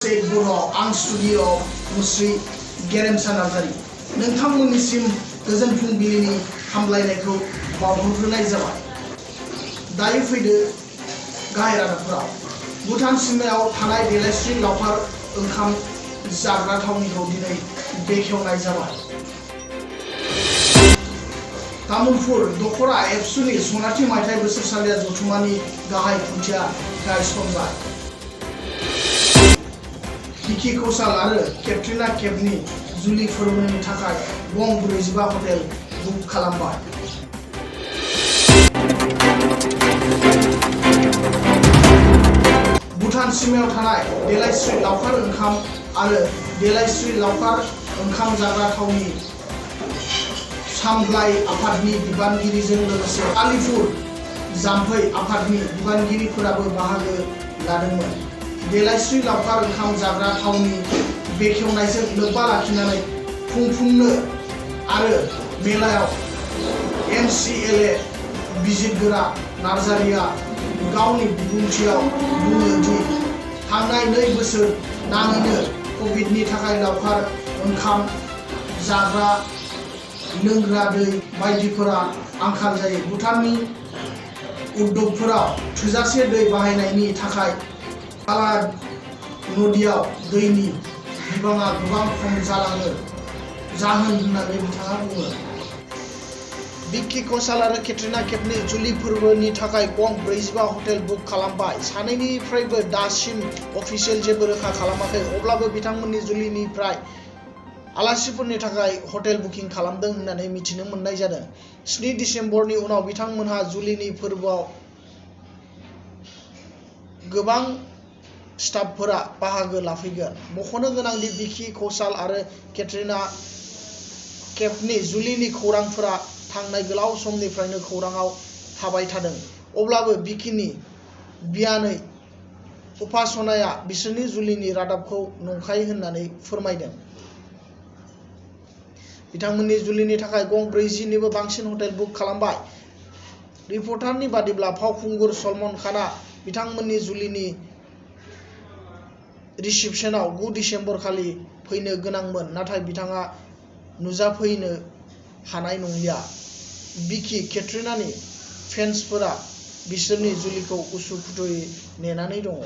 आं स्टुडिअ मुस्रि गेरेमसा नार्जारि नोंथांमोननिसिम गोजोन फुंबिलिनि हामलायनायखौ बावहरग्रोनाय जाबाय। दायो फैदो गाहाय रादाबफोराव। भुटान सिमायाव थानाय देलायस्रि लावखार ओंखाम जाग्रा थावनिखौ दिनै बेखेवनाय जाबाय। तामुलपुर दखरा एबसुनि सनाथि मायथाइ बोसोरसालिया जथुमानि गाहाय खुन्थिया गायसनबाय। भिकि कौशल आरो केट्रिना कैफनि जुलि फोरबोनि थाखाय गं 45 हटेल बुक खालामबाय। भुटान सिमायाव थानाय देलायस्रि लावखार ओंखाम आरो देलायस्रि लावखार ओंखाम जाग्रा थावनि सामलाय आफादनि बिबानगिरिजों लोगोसे आलिपुर जाम्फै आफादनि बिबानगिरिफोराबो बाहागो लादोंमोन। देलायस्रि लावखार ओंखाम जाग्रा थावनि बेखेवनायजों लोब्बा लाखिनानै खुंफुंनो आरो मेलायाव MCLA बिजिरगोरा नार्जारिया गावनि बिबुंथियाव बुङो दि थांनाय 2 बोसोर नाङैनो कभिडनि थाखाय लावखार ओंखाम जाग्रा लोंग्रा दै बायदिफोरा आंखाल जायो। भुटाननि उद्योगफोराव थोजासे दै बाहायनायनि थाखाय काला नदियाव दैनि बिबाङा गोबां खम जालाङो जाहोन होननानै बिथाङा बुङो। भिकि कौशल आरो केट्रिना कैफनि जुलि फोरबोनि थाखाय गं 45 हटेल बुक खालामबाय। सानैनिफ्रायबो दासिम अफिसियेल जेबो रोखा खालामाखै, अब्लाबो बिथांमोननि जुलिनिफ्राय आलासिफोरनि थाखाय हटेल बुकिं खालामदों होननानै मिथिनो मोननाय जादों। 7 दिसेम्बरनि उनाव बिथांमोनहा जुलिनि फोरबोआव गोबां स्टाफफोरा बाहागो लाफैगोन। मख'नो गोनां दि भिकि कौशल आरो केट्रिना कैफनि जुलिनि खौरांफोरा थांनाय गोलाव समनिफ्रायनो खौरांआव थाबाय थादों। अब्लाबो भिकिनि बियानै उपासनाया बिसोरनि जुलिनि रादाबखौ नंखाय होननानै फोरमायदों। बिथांमोननि जुलिनि थाखाय गं 40 निबो बांसिन हटेल बुक खालामबाय। रिपर्टारनि बादिब्ला फावखुंगुर सलमान खानआ बिथांमोननि जुलिनि रिसेपसनाव 9 दिसेम्बर खालि फैनो गोनांमोन, नाथाय बिथाङा नुजाफैनो हानाय नंलिया। भिकि केट्रिनानि फेन्सफोरा बिसोरनि जुलिखौ उसुखुथुयै नेनानै दङ।